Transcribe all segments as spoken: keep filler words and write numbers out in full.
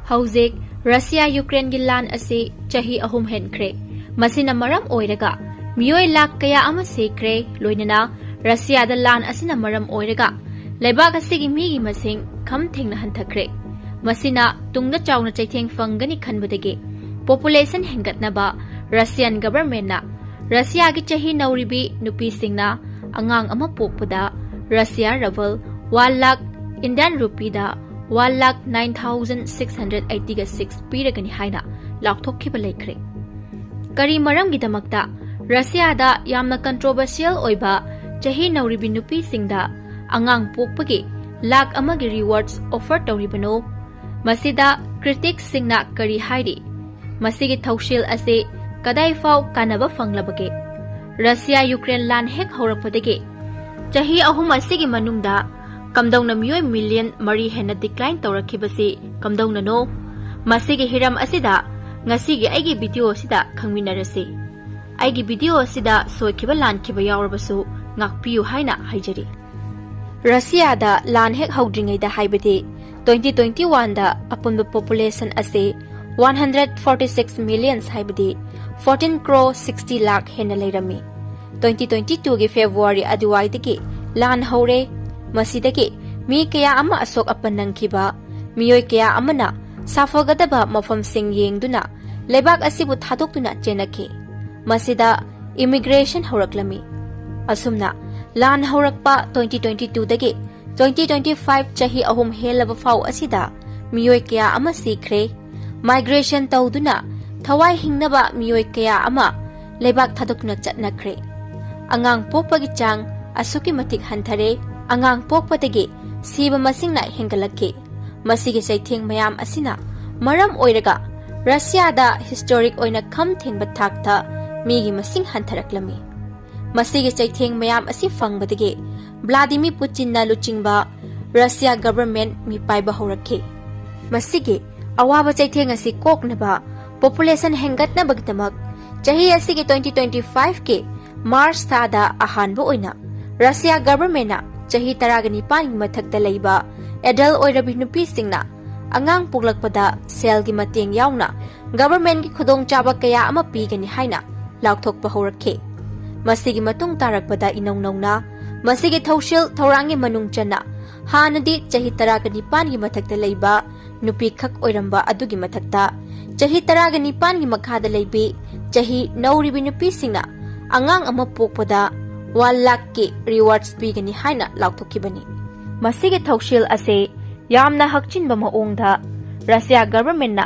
ꯍꯧꯖꯤꯛ ꯔꯁꯤꯌꯥ ꯌꯨꯀ꯭ꯔꯦꯟꯒꯤ ꯂꯥꯟ ꯑꯁꯤ ꯆꯍꯤ ꯑꯍꯨꯝ ꯍꯦꯟꯈ꯭ꯔꯦ꯫ ꯃꯁꯤꯅ ꯃꯔꯝ ꯑꯣꯏꯔꯒ ꯃꯤꯑꯣꯏ ꯂꯥꯈ ꯀꯌꯥ ꯑꯃ ꯁꯤꯈ꯭ꯔꯦ, ꯂꯣꯏꯅꯅ ꯔꯁꯤꯌꯥꯗ ꯂꯥꯟ ꯑꯁꯤꯅ ꯃꯔꯝ ꯑꯣꯏꯔꯒ ꯂꯩꯕꯥꯛ ꯑꯁꯤꯒꯤ ꯃꯤꯒꯤ ꯃꯁꯤꯡ ꯈꯝ ꯊꯦꯡꯅ ꯍꯟꯊꯈ꯭ꯔꯦ꯫ ꯃꯁꯤꯅ ꯇꯨꯡꯗ ꯆꯥꯎꯅ ꯆꯩꯊꯦꯡ ꯐꯪꯒꯅꯤ ꯈꯟꯕꯗꯒꯤ population ꯍꯦꯟꯒꯠꯅꯕ Russian governmentꯅ ꯔꯁꯤꯌꯥꯒꯤ ꯆꯍꯤ ꯅꯧꯔꯤꯕꯤ ꯅꯨꯄꯤꯁꯤꯡꯅ ꯑꯉꯥꯡ ꯑꯃ ꯄꯣꯛꯄꯗ Russia ruble one lakh, Indian rupeeꯗ one lakh nine thousand six hundred eighty six ꯄꯤꯔꯒꯅꯤ ꯍꯥꯏꯅ ꯂꯥꯎꯊꯣꯛꯈꯤꯕ ꯂꯩꯈ꯭ꯔꯦ꯫ ꯀꯔꯤ ꯃꯔꯝꯒꯤꯗꯃꯛꯇ ꯔꯁꯤꯌꯥꯗ ꯌꯥꯝꯅ controversial ꯑꯣꯏꯕ ꯆꯍꯤ ꯅꯧꯔꯤꯕꯤ ꯅꯨꯄꯤꯁꯤꯡꯗ ꯑꯉꯥꯡ ꯄꯣꯛꯄꯒꯤ ꯂꯥꯈ ꯑꯃꯒꯤ rewards offer ꯇꯧꯔꯤꯕꯅꯣ? ꯃꯁꯤꯗ criticsꯁꯤꯡꯅ ꯀꯔꯤ ꯍꯥꯏꯔꯤ? ꯃꯁꯤꯒꯤ ꯊꯧꯁꯤꯜ ꯑꯁꯤ ꯀꯗꯥꯏꯐꯥꯎ ꯀꯥꯟꯅꯕ ꯐꯪꯂꯕꯒꯦ? ꯔꯁꯤꯌꯥ ꯌꯨꯀ꯭ꯔꯦꯟ ꯂꯥꯟ ꯍꯦꯛ ꯍꯧꯔꯛꯄꯗꯒꯤ ꯆꯍꯤ ꯑꯍꯨꯝ ꯑꯁꯤꯒꯤ ꯃꯅꯨꯡꯗ ꯀꯝꯗꯧꯅ ꯃꯤꯑꯣꯏ million ꯃꯔꯤ ꯍꯦꯟꯅ decline ꯇꯧꯔꯛꯈꯤꯕꯁꯤ ꯀꯝꯗꯧꯅꯅꯣ? ꯃꯁꯤꯒꯤ ꯍꯤꯔꯝ ꯑꯁꯤꯗ ꯉꯁꯤꯒꯤ ꯑꯩꯒꯤ video ꯑꯁꯤꯗ ꯈꯪꯃꯤꯟꯅꯔꯁꯤ꯫ ꯑꯩꯒꯤ video ꯑꯁꯤꯗ ꯁꯣꯏꯈꯤꯕ ꯂꯥꯟꯈꯤꯕ ꯌꯥꯎꯔꯕꯁꯨ ꯉꯥꯛꯄꯤꯌꯨ ꯍꯥꯏꯅ ꯍꯥꯏꯖꯔꯤ꯫ ꯔꯁꯤꯌꯥꯗ ꯂꯥꯟ ꯍꯦꯛ ꯍꯧꯗ꯭ꯔꯤꯉꯩꯗ, ꯍꯥꯏꯕꯗꯤ twenty twenty oneꯗ ꯑꯄꯨꯟꯕ population ꯑꯁꯤ one hundred forty six millions, ꯍꯥꯏꯕꯗꯤ fourteen crore sixty lakh ꯍꯦꯟꯅ ꯂꯩꯔꯝꯃꯤ꯫ Twenty twenty twoꯒꯤ February ꯑꯗꯨꯋꯥꯏꯗꯒꯤ ꯂꯥꯟ ꯍꯧꯔꯦ꯫ ꯃꯁꯤꯗꯒꯤ ꯃꯤ ꯀꯌꯥ ꯑꯃ ꯑꯁꯣꯛ ꯑꯄꯟ ꯅꯪꯈꯤꯕ, ꯃꯤꯑꯣꯏ ꯀꯌꯥ ꯑꯃꯅ ꯁꯥꯐꯒꯗꯕ ꯃꯐꯝꯁꯤꯡ ꯌꯦꯡꯗꯨꯅ ꯂꯩꯕꯥꯛ ꯑꯁꯤꯕꯨ ꯊꯥꯗꯣꯛꯇꯨꯅ ꯆꯦꯟꯅꯈꯤ꯫ ꯃꯁꯤꯗ immigration ꯍꯧꯔꯛꯂꯝꯃꯤ꯫ ꯑꯁꯨꯝꯅ ꯂꯥꯟ ꯍꯧꯔꯛꯄ twenty twenty twoꯗꯒꯤ twenty twenty five, ꯆꯍꯤ ꯑꯍꯨꯝ ꯍꯦꯜꯂꯕ ꯐꯥꯎ ꯑꯁꯤꯗ ꯃꯤꯑꯣꯏ ꯀꯌꯥ ꯑꯃ ꯁꯤꯈ꯭ꯔꯦ꯫ Migration ꯇꯧꯗꯨꯅ ꯊꯋꯥꯏ ꯍꯤꯡꯅꯕ ꯃꯤꯑꯣꯏ ꯀꯌꯥ ꯑꯃ ꯂꯩꯕꯥꯛ ꯊꯥꯗꯣꯛꯇꯨꯅ ꯆꯠꯅꯈ꯭ꯔꯦ꯫ ꯑꯉꯥꯡ ꯄꯣꯛꯄꯒꯤ ꯆꯥꯡ ꯑꯁꯨꯛꯀꯤ ꯃꯇꯤꯛ ꯍꯟꯊꯔꯦ꯫ ꯑꯉꯥꯡ ꯄꯣꯛꯄꯗꯒꯤ ꯁꯤꯕ ꯃꯁꯤꯡꯅ ꯍꯦꯟꯒꯠꯂꯛꯈꯤ꯫ ꯃꯁꯤꯒꯤ ꯆꯩꯊꯦꯡ ꯃꯌꯥꯝ ꯑꯁꯤꯅ ꯃꯔꯝ ꯑꯣꯏꯔꯒ ꯔꯁꯤꯌꯥꯗ historic ꯑꯣꯏꯅ ꯈꯝ ꯊꯦꯡꯕ ꯊꯥꯛꯇ ꯃꯤꯒꯤ ꯃꯁꯤꯡ ꯍꯟꯊꯔꯛꯂꯝꯃꯤ꯫ ꯃꯁꯤꯒꯤ ꯆꯩꯊꯦꯡ ꯃꯌꯥꯝ ꯑꯁꯤ ꯐꯪꯕꯗꯒꯤ Vladimir Putinꯅ ꯂꯨꯆꯤꯡꯕ Russia government ꯃꯤꯄꯥꯏꯕ ꯍꯧꯔꯛꯈꯤ꯫ ꯃꯁꯤꯒꯤ ꯑꯋꯥꯕ ꯆꯩꯊꯦꯡ ꯑꯁꯤ ꯀꯣꯛꯅꯕ, population ꯍꯦꯟꯒꯠꯅꯕꯒꯤꯗꯃꯛ ꯆꯍꯤ ꯑꯁꯤꯒꯤ twenty twenty fiveꯀꯤ March ꯊꯥꯗ ꯑꯍꯥꯟꯕ ꯑꯣꯏꯅ Russia governmentꯅ ꯆꯍꯤ ꯇꯔꯥꯒ ꯅꯤꯄꯥꯟꯒꯤ ꯃꯊꯛꯇ ꯂꯩꯕ adult ꯑꯣꯏꯔꯕꯤ ꯅꯨꯄꯤꯁꯤꯡꯅ ꯑꯉꯥꯡ ꯄꯣꯛꯂꯛꯄꯗ ꯁꯦꯜꯒꯤ ꯃꯇꯦꯡ ꯌꯥꯎꯅ ꯒꯚꯔꯟꯃꯦꯟꯠꯀꯤ ꯈꯨꯗꯣꯡꯆꯥꯕ ꯀꯌꯥ ꯑꯃ ꯄꯤꯒꯅꯤ ꯍꯥꯏꯅ ꯂꯥꯎꯊꯣꯛꯄ ꯍꯧꯔꯛꯈꯤ꯫ ꯃꯁꯤꯒꯤ ꯃꯇꯨꯡ ꯇꯥꯔꯛꯄꯗ ꯏꯅꯧ ꯅꯧꯅ ꯃꯁꯤꯒꯤ ꯊꯧꯁꯤꯜ ꯊꯧꯔꯥꯡꯒꯤ ꯃꯅꯨꯡ ꯆꯟꯅ ꯍꯥꯟꯅꯗꯤ ꯆꯍꯤ ꯇꯔꯥꯒ ꯅꯤꯄꯥꯟꯒꯤ ꯃꯊꯛꯇ ꯂꯩꯕ ꯅꯨꯄꯤꯈꯛ ꯑꯣꯏꯔꯝꯕ ꯑꯗꯨꯒꯤ ꯃꯊꯛꯇ ꯆꯍꯤ ꯇꯔꯥꯒ ꯅꯤꯄꯥꯟꯒꯤ ꯃꯈꯥꯗ ꯂꯩꯕꯤ ꯆꯍꯤ ꯅꯧꯔꯤꯕꯤ ꯅꯨꯄꯤꯁꯤꯡꯅ ꯑꯉꯥꯡ ꯑꯃ ꯄꯣꯛꯄꯗ one lakh ꯀꯤ rewards ꯄꯤꯒꯅꯤ ꯍꯥꯏꯅ ꯂꯥꯎꯊꯣꯛꯈꯤꯕꯅꯤ꯫ ꯃꯁꯤꯒꯤ ꯊꯧꯁꯤꯜ ꯑꯁꯤ ꯌꯥꯝꯅ ꯍꯛꯆꯤꯟꯕ ꯃꯑꯣꯡꯗ ꯔꯁꯤꯌꯥ ꯒꯚꯔꯟꯃꯦꯟꯠꯅ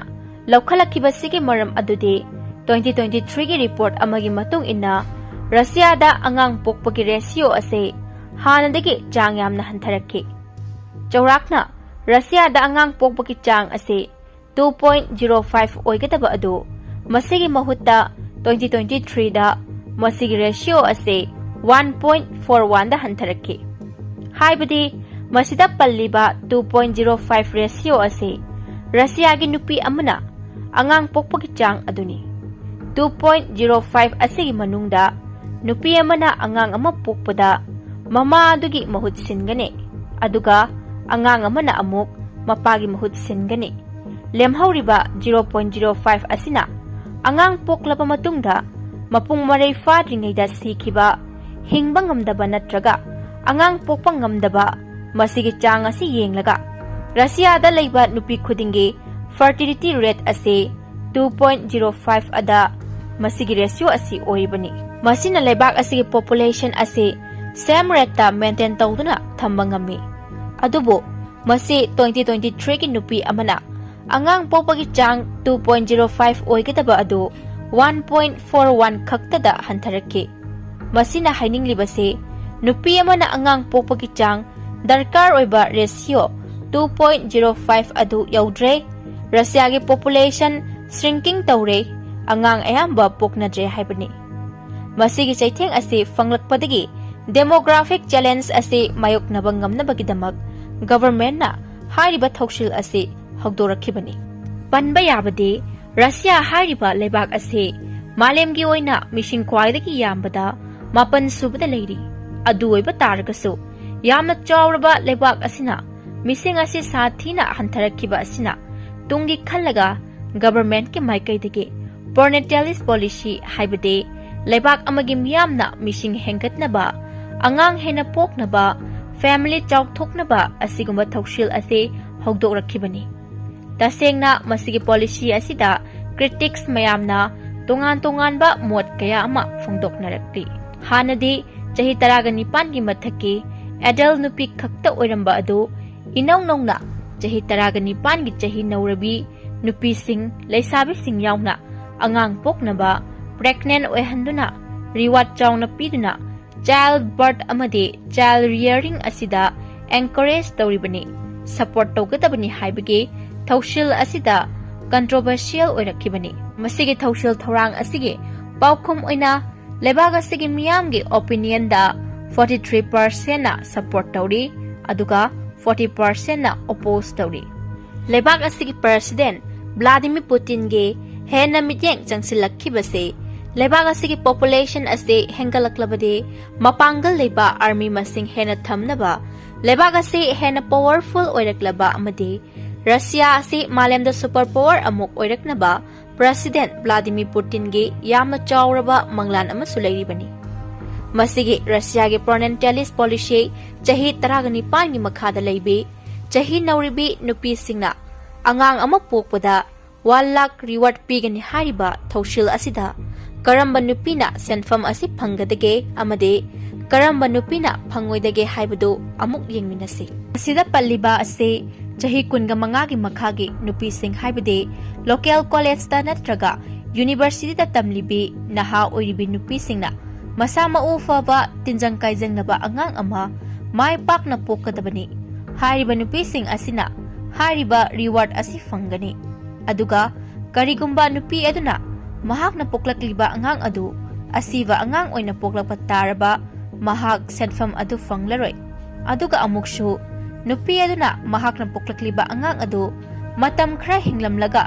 ꯂꯧꯈꯠꯂꯛꯈꯤꯕꯁꯤꯒꯤ ꯃꯔꯝ ꯑꯗꯨꯗꯤ twenty twenty three ꯒꯤ ꯔꯤꯄꯣꯔꯠ ꯑꯃꯒꯤ ꯃꯇꯨꯡ ꯏꯟꯅ ꯔꯁꯤꯌꯥꯗ ꯑꯉꯥꯡ ꯄꯣꯛꯄꯒꯤ ꯔꯦꯁꯤꯑꯣ ꯑꯁꯤ ꯍꯥꯟꯅꯗꯒꯤ ꯆꯥꯡ ꯌꯥꯝꯅ ꯍꯟꯊꯔꯛꯈꯤ꯫ ꯆꯥꯎꯔꯥꯛꯅ ꯔꯁꯤꯌꯥꯗ ꯑꯉꯥꯡ ꯄꯣꯛꯄꯒꯤ ꯆꯥꯡ ꯑꯁꯤ two point zero five ꯑꯣꯏꯒꯗꯕ ꯑꯗꯨ ꯃꯁꯤꯒꯤ ꯃꯍꯨꯠꯇ twenty twenty three ꯗ ꯃꯁꯤꯒꯤ ꯔꯦꯁꯤꯑꯣ ꯑꯁꯤ one point four one ꯗ ꯍꯟꯊꯔꯛꯈꯤ꯫ ꯍꯥꯏꯕꯗꯤ ꯃꯁꯤꯗ ꯄꯜꯂꯤꯕ two point zero five ratio ꯑꯁꯤ ꯔꯁꯤꯌꯥꯒꯤ ꯅꯨꯄꯤ ꯑꯃꯅ ꯑꯉꯥꯡ ꯄꯣꯛꯄꯒꯤ ꯆꯥꯡ ꯑꯗꯨꯅꯤ꯫ Two point zero five ꯑꯁꯤꯒꯤ ꯃꯅꯨꯡꯗ ꯅꯨꯄꯤ ꯑꯃꯅ ꯑꯉꯥꯡ ꯑꯃ ꯄꯣꯛꯄꯗ ꯃꯃꯥ ꯑꯗꯨꯒꯤ ꯃꯍꯨꯠ ꯁꯤꯟꯒꯅꯤ, ꯑꯗꯨꯒ ꯑꯉꯥꯡ ꯑꯃꯅ ꯑꯃꯨꯛ ꯃꯄꯥꯒꯤ ꯃꯍꯨꯠ ꯁꯤꯟꯒꯅꯤ꯫ ꯂꯦꯝꯍꯧꯔꯤꯕ zero point zero five ꯑꯁꯤꯅ ꯑꯉꯥꯡ ꯄꯣꯛꯂꯕ ꯃꯇꯨꯡꯗ ꯃꯄꯨꯡ ꯃꯔꯩ ꯐꯥꯗ꯭ꯔꯤꯉꯩꯗ ꯁꯤꯈꯤꯕ, ꯍꯤꯡꯕ ꯉꯝꯗꯕ ꯅꯠꯇ꯭ꯔꯒ ꯑꯉꯥꯡ ꯄꯣꯛꯄ ꯉꯝꯗꯕ, ꯃꯁꯤꯒꯤ ꯆꯥꯡ ꯑꯁꯤ ꯌꯦꯡꯂꯒ ꯔꯁꯤꯌꯥꯗ ꯂꯩꯕ ꯅꯨꯄꯤ ꯈꯨꯗꯤꯡꯒꯤ fertility rate ꯑꯁꯤ two point zero five ꯑꯗ ꯃꯁꯤꯒꯤ ꯔꯦꯁꯤꯑꯣ ꯑꯁꯤ ꯑꯣꯏꯔꯤꯕꯅꯤ꯫ ꯃꯁꯤꯅ ꯂꯩꯕꯥꯛ ꯑꯁꯤꯒꯤ population ꯑꯁꯤ same rate ꯇ maintain ꯇꯧꯗꯨꯅ ꯊꯝꯕ ꯉꯝꯃꯤ꯫ ꯑꯗꯨꯕꯨ ꯃꯁꯤ twenty twenty three ꯒꯤ ꯅꯨꯄꯤ ꯑꯃꯅ ꯑꯉꯥꯡ ꯄꯣꯛꯄꯒꯤ ꯆꯥꯡ two point zero five ꯑꯣꯏꯒꯗꯕ ꯑꯗꯨ one point four one ꯈꯛꯇꯗ ꯍꯟꯊꯔꯛꯈꯤ꯫ ꯃꯁꯤꯅ ꯍꯥꯏꯅꯤꯡꯂꯤꯕꯁꯤ ꯅꯨꯄꯤ ꯑꯃꯅ ꯑꯉꯥꯡ ꯄꯣꯛꯄꯒꯤ ꯆꯥꯡ ꯗꯔꯀꯥꯔ ꯑꯣꯏꯕ ratio two point zero five ꯑꯗꯨ ꯌꯧꯗ꯭ꯔꯦ꯫ ꯔꯁꯤꯌꯥꯒꯤ population shrinking ꯇꯧꯔꯦ, ꯑꯉꯥꯡ ꯑꯌꯥꯝꯕ ꯄꯣꯛꯅꯗ꯭ꯔꯦ ꯍꯥꯏꯕꯅꯤ꯫ ꯃꯁꯤꯒꯤ ꯆꯩꯊꯦꯡ ꯑꯁꯤ ꯐꯪꯂꯛꯄꯗꯒꯤ demographic challenge ꯑꯁꯤ ꯃꯥꯌꯣꯛꯅꯕ ꯉꯝꯅꯕꯒꯤꯗꯃꯛ ꯒꯚꯔꯟꯃꯦꯟꯠꯅ ꯍꯥꯏꯔꯤꯕ ꯊꯧꯁꯤꯜ ꯑꯁꯤ ꯍꯧꯗꯣꯔꯛꯈꯤꯕꯅꯤ꯫ ꯄꯟꯕ ꯌꯥꯕꯗꯤ ꯔꯁꯤꯌꯥ ꯍꯥꯏꯔꯤꯕ ꯂꯩꯕꯥꯛ ꯑꯁꯤ ꯃꯥꯂꯦꯝꯒꯤ ꯑꯣꯏꯅ ꯃꯤꯁꯤꯡ ꯈ꯭ꯋꯥꯏꯗꯒꯤ ꯌꯥꯝꯕꯗ ꯃꯥꯄꯟ ꯁꯨꯕꯗ ꯂꯩꯔꯤ꯫ ꯑꯗꯨ ꯑꯣꯏꯕ ꯇꯥꯔꯒꯁꯨ ꯌꯥꯝꯅ ꯆꯥꯎꯔꯕ ꯂꯩꯕꯥꯛ ꯑꯁꯤꯅ ꯃꯤꯁꯤꯡ ꯑꯁꯤ ꯁꯥꯊꯤꯅ ꯍꯟꯊꯔꯛꯈꯤꯕ ꯑꯁꯤꯅ ꯇꯨꯡꯒꯤ ꯈꯜꯂꯒ governmentꯀꯤ ꯃꯥꯏꯀꯩꯗꯒꯤ parentalist policy ꯍꯥꯏꯕꯗꯤ ꯂꯩꯕꯥꯛ ꯑꯃꯒꯤ ꯃꯤꯌꯥꯝꯅ ꯃꯤꯁꯤꯡ ꯍꯦꯟꯒꯠꯅꯕ, ꯑꯉꯥꯡ ꯍꯦꯟꯅ ꯄꯣꯛꯅꯕ, family ꯆꯥꯎꯊꯣꯛꯅꯕ ꯑꯁꯤꯒꯨꯝꯕ ꯊꯧꯁꯤꯜ ꯑꯁꯤ ꯍꯧꯗꯣꯛꯂꯛꯈꯤꯕꯅꯤ꯫ ꯇꯁꯦꯡꯅ ꯃꯁꯤꯒꯤ policy ꯑꯁꯤꯗ critics ꯃꯌꯥꯝꯅ ꯇꯣꯉꯥꯟ ꯇꯣꯉꯥꯟꯕ ꯃꯣꯠ ꯀꯌꯥ ꯑꯃ ꯐꯣꯡꯗꯣꯛꯅꯔꯛꯂꯤ꯫ ꯍꯥꯟꯅꯗꯤ ꯆꯍꯤ ꯇꯔꯥꯒ ꯅꯤꯄꯥꯟꯒꯤ ꯃꯊꯛꯀꯤ adult ꯅꯨꯄꯤ ꯈꯛꯇ ꯑꯣꯏꯔꯝꯕ ꯑꯗꯨ ꯏꯅꯧ ꯅꯧꯅ ꯆꯍꯤ ꯇꯔꯥꯒ ꯅꯤꯄꯥꯟꯒꯤ ꯆꯍꯤ ꯅꯧꯔꯕꯤ ꯅꯨꯄꯤꯁꯤꯡ, ꯂꯩꯁꯥꯕꯤꯁꯤꯡ ꯌꯥꯎꯅ ꯑꯉꯥꯡ ꯄꯣꯛꯅꯕ, pregnant ꯑꯣꯏꯍꯟꯗꯨꯅ reward ꯆꯥꯎꯅ ꯄꯤꯗꯨꯅ child birth ꯑꯃꯗꯤ child rearing ꯑꯁꯤꯗ encourage ꯇꯧꯔꯤꯕꯅꯤ, support ꯇꯧꯒꯗꯕꯅꯤ ꯍꯥꯏꯕꯒꯤ ꯊꯧꯁꯤꯜ ꯑꯁꯤꯗ controversial ꯑꯣꯏꯔꯛꯈꯤꯕꯅꯤ꯫ ꯃꯁꯤꯒꯤ ꯊꯧꯁꯤꯜ ꯊꯧꯔꯥꯡ ꯑꯁꯤꯒꯤ ꯄꯥꯎꯈꯨꯝ ꯑꯣꯏꯅ ꯂꯩꯕꯥꯛ ꯑꯁꯤꯒꯤ ꯃꯤꯌꯥꯝꯒꯤ opinionꯗ forty three percentꯅ support ꯇꯧꯔꯤ, ꯑꯗꯨꯒ forty percentꯅ oppose ꯇꯧꯔꯤ꯫ ꯂꯩꯕꯥꯛ ꯑꯁꯤꯒꯤ president Vladimir Putinꯒꯤ ꯍꯦꯟꯅ ꯃꯤꯠꯌꯦꯡ ꯆꯪꯁꯤꯜꯂꯛꯈꯤꯕꯁꯤ ꯂꯩꯕꯥꯛ ꯑꯁꯤꯒꯤ population ꯑꯁꯤ ꯍꯦꯟꯒꯠꯂꯛꯂꯕꯗꯤ ꯃꯄꯥꯡꯒꯜ ꯂꯩꯕ army ꯃꯁꯤꯡ ꯍꯦꯟꯅ ꯊꯝꯅꯕ, ꯂꯩꯕꯥꯛ ꯑꯁꯤ ꯍꯦꯟꯅ powerful ꯑꯣꯏꯔꯛꯂꯕ ꯑꯃꯗꯤ ꯔꯁꯤꯌꯥ ꯑꯁꯤ ꯃꯥꯂꯦꯝꯗ super power ꯑꯃꯨꯛ ꯑꯣꯏꯔꯛꯅꯕ president Vladimir Putinꯒꯤ ꯌꯥꯝꯅ ꯆꯥꯎꯔꯕ ꯃꯪꯂꯥꯟ ꯑꯃꯁꯨ ꯂꯩꯔꯤꯕꯅꯤ꯫ ꯃꯁꯤꯒꯤ ꯔꯁꯤꯌꯥꯒꯤ parentalist policy ꯆꯍꯤ ꯇꯔꯥꯒ ꯅꯤꯄꯥꯟꯒꯤ ꯃꯈꯥꯗ ꯂꯩꯕꯤ ꯆꯍꯤ ꯅꯧꯔꯤꯕꯤ ꯅꯨꯄꯤꯁꯤꯡꯅ ꯑꯉꯥꯡ ꯑꯃ ꯄꯣꯛꯄꯗ one lakh reward ꯄꯤꯒꯅꯤ ꯍꯥꯏꯔꯤꯕ ꯊꯧꯁꯤꯜ ꯑꯁꯤꯗ ꯀꯔꯝꯕ ꯅꯨꯄꯤꯅ ꯁꯦꯟꯐꯝ ꯑꯁꯤ ꯐꯪꯒꯗꯒꯦ ꯑꯃꯗꯤ ꯀꯔꯝꯕ ꯅꯨꯄꯤꯅ ꯐꯪꯉꯣꯏꯗꯒꯦ ꯍꯥꯏꯕꯗꯨ ꯑꯃꯨꯛ ꯌꯦꯡꯃꯤꯟꯅꯁꯤ꯫ ꯃꯁꯤꯗ ꯄꯜꯂꯤꯕ ꯑꯁꯤ ꯆꯍꯤ ꯀꯨꯟꯒ ꯃꯉꯥꯒꯤ ꯃꯈꯥꯒꯤ ꯅꯨꯄꯤꯁꯤꯡ ꯍꯥꯏꯕꯗꯤ local collegeꯇ ꯅꯠꯇ꯭ꯔꯒ universityꯗ ꯇꯝꯂꯤꯕꯤ ꯅꯍꯥ ꯑꯣꯏꯔꯤꯕꯤ ꯅꯨꯄꯤꯁꯤꯡꯅ ꯃꯁꯥ ꯃꯎ ꯐꯕ, ꯇꯤꯟꯖꯪ ꯀꯥꯏꯖꯪꯅꯕ ꯑꯉꯥꯡ ꯑꯃ ꯃꯥꯏ ꯄꯥꯛꯅ ꯄꯣꯛꯀꯗꯕꯅꯤ꯫ ꯍꯥꯏꯔꯤꯕ ꯅꯨꯄꯤꯁꯤꯡ ꯑꯁꯤꯅ ꯍꯥꯏꯔꯤꯕ reward ꯑꯁꯤ ꯐꯪꯒꯅꯤ꯫ ꯑꯗꯨꯒ ꯀꯔꯤꯒꯨꯝꯕ ꯅꯨꯄꯤ ꯑꯗꯨꯅ ꯃꯍꯥꯛꯅ ꯄꯣꯛꯂꯛꯂꯤꯕ ꯑꯉꯥꯡ ꯑꯗꯨ ꯑꯁꯤꯕ ꯑꯉꯥꯡ ꯑꯣꯏꯅ ꯄꯣꯛꯂꯛꯄ ꯇꯥꯔꯕ, ꯃꯍꯥꯛ ꯁꯦꯟꯐꯝ ꯑꯗꯨ ꯐꯪꯂꯔꯣꯏ꯫ ꯑꯗꯨꯒ ꯑꯃꯨꯛꯁꯨ ꯅꯨꯄꯤ ꯑꯗꯨꯅ ꯃꯍꯥꯛꯅ ꯄꯣꯛꯂꯛꯂꯤꯕ ꯑꯉꯥꯡ ꯑꯗꯨ ꯃꯇꯝ ꯈꯔ ꯍꯤꯡꯂꯝꯂꯒ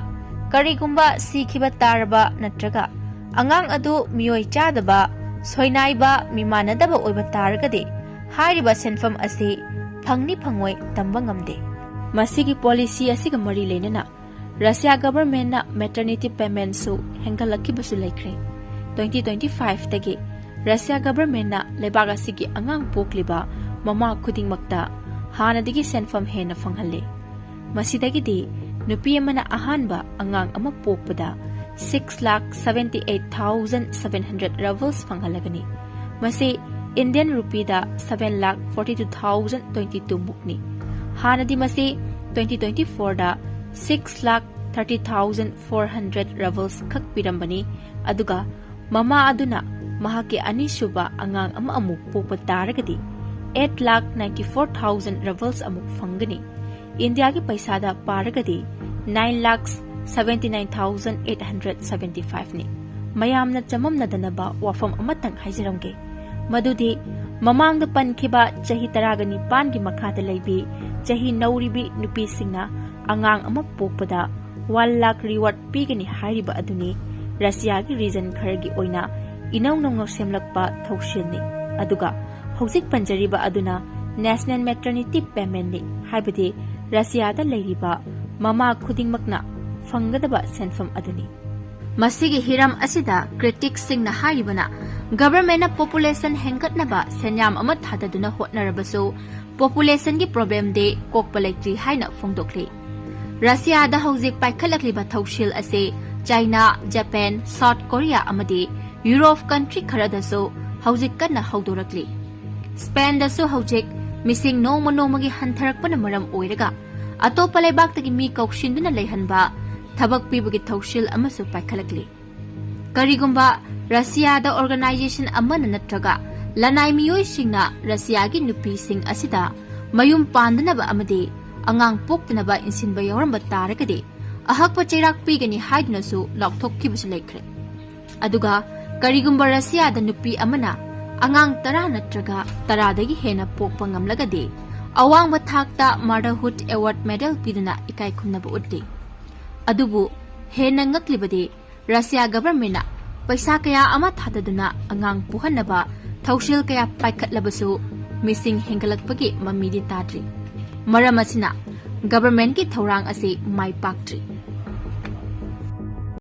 ꯀꯔꯤꯒꯨꯝꯕ ꯁꯤꯈꯤꯕ ꯇꯥꯔꯕ ꯅꯠꯇ꯭ꯔꯒ ꯑꯉꯥꯡ ꯑꯗꯨ ꯃꯤꯑꯣꯏ ꯆꯥꯗꯕ, ꯁꯣꯏꯅꯥꯏꯕ, ꯃꯤꯃꯥꯟꯅꯗꯕ ꯑꯣꯏꯕ ꯇꯥꯔꯒꯗꯤ ꯍꯥꯏꯔꯤꯕ ꯁꯦꯟꯐꯝ ꯑꯁꯤ ꯐꯪꯅꯤ ꯐꯪꯉꯣꯏ ꯇꯝꯕ ꯉꯝꯗꯦ꯫ ꯃꯁꯤꯒꯤ ꯄꯣꯂꯤꯁꯤ ꯑꯁꯤꯒ ꯃꯔꯤ ꯂꯩꯅꯅ ꯔꯁꯤꯌꯥ ꯒꯚꯔꯟꯃꯦꯟꯠꯅ ꯃꯦꯇꯔꯅꯤꯇꯤ ꯄꯦꯃꯦꯟꯠꯁꯨ ꯍꯦꯟꯒꯠꯂꯛꯈꯤꯕꯁꯨ ꯂꯩꯈ꯭ꯔꯦ꯫ ꯇ꯭ꯋꯦꯟꯇꯤ ꯇ꯭ꯋꯦꯟꯇꯤ ꯐꯥꯏꯚꯇꯒꯤ ꯔꯁꯤꯌꯥ ꯒꯚꯔꯟꯃꯦꯟꯠꯅ ꯂꯩꯕꯥꯛ ꯑꯁꯤꯒꯤ ꯑꯉꯥꯡ ꯄꯣꯛꯂꯤꯕ ꯃꯃꯥ ꯈꯨꯗꯤꯡꯃꯛꯇ ꯍꯥꯟꯅꯗꯒꯤ ꯁꯦꯟꯐꯝ ꯍꯦꯟꯅ ꯐꯪꯍꯜꯂꯦ꯫ ꯃꯁꯤꯗꯒꯤꯗꯤ ꯅꯨꯄꯤ ꯑꯃꯅ ꯑꯍꯥꯟꯕ ꯑꯉꯥꯡ ꯑꯃ ꯄꯣꯛꯄꯗ six lakh seventy eight thousand seven hundred rubles ꯐꯪꯍꯜꯂꯒꯅꯤ꯫ ꯃꯁꯤ Indian rupeeꯗ seven lakh forty two thousand twenty two ꯃꯨꯛꯅꯤ꯫ ꯍꯥꯟꯅꯗꯤ ꯃꯁꯤ twenty twenty fourꯗ six lakh thirty thousand four hundred rubles ꯈꯛ ꯄꯤꯔꯝꯕꯅꯤ꯫ ꯑꯗꯨꯒ ꯃꯃꯥ ꯑꯗꯨꯅ ꯃꯍꯥꯛꯀꯤ ꯑꯅꯤꯁꯨꯕ ꯑꯉꯥꯡ ꯑꯃ ꯑꯃꯨꯛ ꯄꯣꯛꯄ ꯇꯥꯔꯒꯗꯤ eight lakh ninety four thousand rubles ꯑꯃꯨꯛ ꯐꯪꯒꯅꯤ꯫ ꯏꯟꯗꯤꯌꯥꯒꯤ ꯄꯩꯁꯥꯗ ꯄꯥꯔꯒꯗꯤ nine lakhs seventy nine thousand eight hundred seventy fiveꯅꯤ꯫ ꯃꯌꯥꯝꯅ ꯆꯃꯝꯅꯗꯅꯕ ꯋꯥꯐꯝ ꯑꯃꯇꯪ ꯍꯥꯏꯖꯔꯝꯒꯦ, ꯃꯗꯨꯗꯤ ꯃꯃꯥꯡꯗ ꯄꯟꯈꯤꯕ ꯆꯍꯤ ꯇꯔꯥꯒ ꯅꯤꯄꯥꯟꯒꯤ ꯃꯈꯥꯗ ꯂꯩꯕꯤ ꯆꯍꯤ ꯅꯧꯔꯤꯕꯤ ꯅꯨꯄꯤꯁꯤꯡꯅ ꯑꯉꯥꯡ ꯑꯃ ꯄꯣꯛꯄꯗ one lakh reward ꯄꯤꯒꯅꯤ ꯍꯥꯏꯔꯤꯕ ꯑꯗꯨꯅꯤ ꯔꯁꯤꯌꯥꯒꯤ ꯔꯤꯖꯟ ꯈꯔꯒꯤ ꯑꯣꯏꯅ ꯏꯅꯧ ꯅꯧꯅ ꯁꯦꯝꯂꯛꯄ ꯊꯧꯁꯤꯜꯅꯤ꯫ ꯑꯗꯨꯒ ꯍꯧꯖꯤꯛ ꯄꯟꯖꯔꯤꯕ ꯑꯗꯨꯅ ꯅꯦꯁꯅꯦꯜ ꯃꯦꯇꯔꯅꯤꯇꯤ ꯄꯦꯃꯦꯟꯠꯅꯤ, ꯍꯥꯏꯕꯗꯤ ꯔꯁꯤꯌꯥꯗ ꯂꯩꯔꯤꯕ ꯃꯃꯥ ꯈꯨꯗꯤꯡꯃꯛꯅ ꯐꯪꯒꯗꯕ ꯁꯦꯟꯐꯝ ꯑꯗꯨꯅꯤ꯫ ꯃꯁꯤꯒꯤ ꯍꯤꯔꯝ ꯑꯁꯤꯗ ꯀ꯭ꯔꯤꯇꯤꯛꯁꯤꯡꯅ ꯍꯥꯏꯔꯤꯕꯅ, ꯒꯚꯔꯟꯃꯦꯟꯠꯅ ꯄꯣꯄꯨꯂꯦꯁꯟ ꯍꯦꯟꯒꯠꯅꯕ ꯁꯦꯟꯌꯥꯝ ꯑꯃ ꯊꯥꯗꯗꯨꯅ ꯍꯣꯠꯅꯔꯕꯁꯨ, ꯄꯣꯄꯨꯂꯦꯁꯟꯒꯤ ꯄ꯭ꯔꯣꯕ꯭ꯂꯦꯝꯗꯤ ꯀꯣꯛꯄ ꯂꯩꯇ꯭ꯔꯤ ꯍꯥꯏꯅ ꯐꯣꯡꯗꯣꯛꯂꯤ꯫ ꯔꯁꯤꯌꯥꯗ ꯍꯧꯖꯤꯛ ꯄꯥꯏꯈꯠꯂꯛꯂꯤꯕ ꯊꯧꯁꯤꯜ ꯑꯁꯤ ꯆꯥꯏꯅꯥ, ꯖꯄꯥꯟ, ꯁꯥꯎꯠ ꯀꯣꯔꯤꯌꯥ ꯑꯃꯗꯤ ꯌꯨꯔꯣꯞ ꯀꯟꯇ꯭ꯔꯤ ꯈꯔꯗꯁꯨ ꯍꯧꯖꯤꯛ ꯀꯟꯅ ꯍꯧꯗꯣꯔꯛꯂꯤ꯫ ꯁ꯭ꯄꯦꯟꯗꯁꯨ ꯍꯧꯖꯤꯛ ꯃꯤꯁꯤꯡ ꯅꯣꯡꯃ ꯅꯣꯡꯃꯒꯤ ꯍꯟꯊꯔꯛꯄꯅ ꯃꯔꯝ ꯑꯣꯏꯔꯒ ꯑꯇꯣꯞꯄ ꯂꯩꯕꯥꯛꯇꯒꯤ ꯃꯤ ꯀꯧꯁꯤꯟꯗꯨꯅ ꯂꯩꯍꯟꯕ, ꯊꯕꯛ ꯄꯤꯕꯒꯤ ꯊꯧꯁꯤꯜ ꯑꯃꯁꯨ ꯄꯥꯏꯈꯠꯂꯛꯂꯤ꯫ ꯀꯔꯤꯒꯨꯝꯕ ꯔꯁꯤꯌꯥꯗ ꯑꯣꯔꯒꯅꯥꯏꯖꯦꯁꯟ ꯑꯃꯅ ꯅꯠꯇ꯭ꯔꯒ ꯂꯅꯥꯏ ꯃꯤꯑꯣꯏꯁꯤꯡꯅ ꯔꯁꯤꯌꯥꯒꯤ ꯅꯨꯄꯤꯁꯤꯡ ꯑꯁꯤꯗ ꯃꯌꯨꯝ ꯄꯥꯟꯗꯅꯕ ꯑꯃꯗꯤ ꯑꯉꯥꯡ ꯄꯣꯛꯇꯅꯕ ꯏꯟꯁꯤꯟꯕ ꯌꯥꯎꯔꯝꯕ ꯇꯥꯔꯒꯗꯤ, ꯑꯍꯛꯄ ꯆꯩꯔꯥꯛ ꯄꯤꯒꯅꯤ ꯍꯥꯏꯗꯨꯅꯁꯨ ꯂꯥꯎꯊꯣꯛꯈꯤꯕꯁꯨ ꯂꯩꯈ꯭ꯔꯦ꯫ ꯑꯗꯨꯒ ꯀꯔꯤꯒꯨꯝꯕ ꯔꯁꯤꯌꯥꯗ ꯅꯨꯄꯤ ꯑꯃꯅ ꯑꯉꯥꯡ ꯇꯔꯥ ꯅꯠꯇ꯭ꯔꯒ ꯇꯔꯥꯗꯒꯤ ꯍꯦꯟꯅ ꯄꯣꯛꯄ ꯉꯝꯂꯒꯗꯤ, ꯑꯋꯥꯡꯕ ꯊꯥꯛꯇ Motherhood Award Medal ꯄꯤꯗꯨꯅ ꯏꯀꯥꯏ ꯈꯨꯝꯅꯕ ꯎꯠꯂꯤ꯫ ꯑꯗꯨꯕꯨ ꯍꯦꯟꯅ ꯉꯛꯂꯤꯕꯗꯤ, ꯔꯁꯤꯌꯥ ꯒꯚꯔꯟꯃꯦꯟꯠꯅ ꯄꯩꯁꯥ ꯀꯌꯥ ꯑꯃ ꯊꯥꯗꯗꯨꯅ ꯑꯉꯥꯡ ꯄꯣꯛꯍꯟꯅꯕ ꯊꯧꯁꯤꯜ ꯀꯌꯥ ꯄꯥꯏꯈꯠꯂꯕꯁꯨ, ꯃꯤꯁꯤꯡ ꯍꯦꯟꯒꯠꯂꯛꯄꯒꯤ ꯃꯃꯤꯗꯤ ꯇꯥꯗ꯭ꯔꯤ꯫ ꯃꯔꯝ ꯑꯁꯤꯅ ꯒꯚꯔꯟꯃꯦꯟꯠꯀꯤ ꯊꯧꯔꯥꯡ ꯑꯁꯤ ꯃꯥꯏ ꯄꯥꯛꯇ꯭ꯔꯤ꯫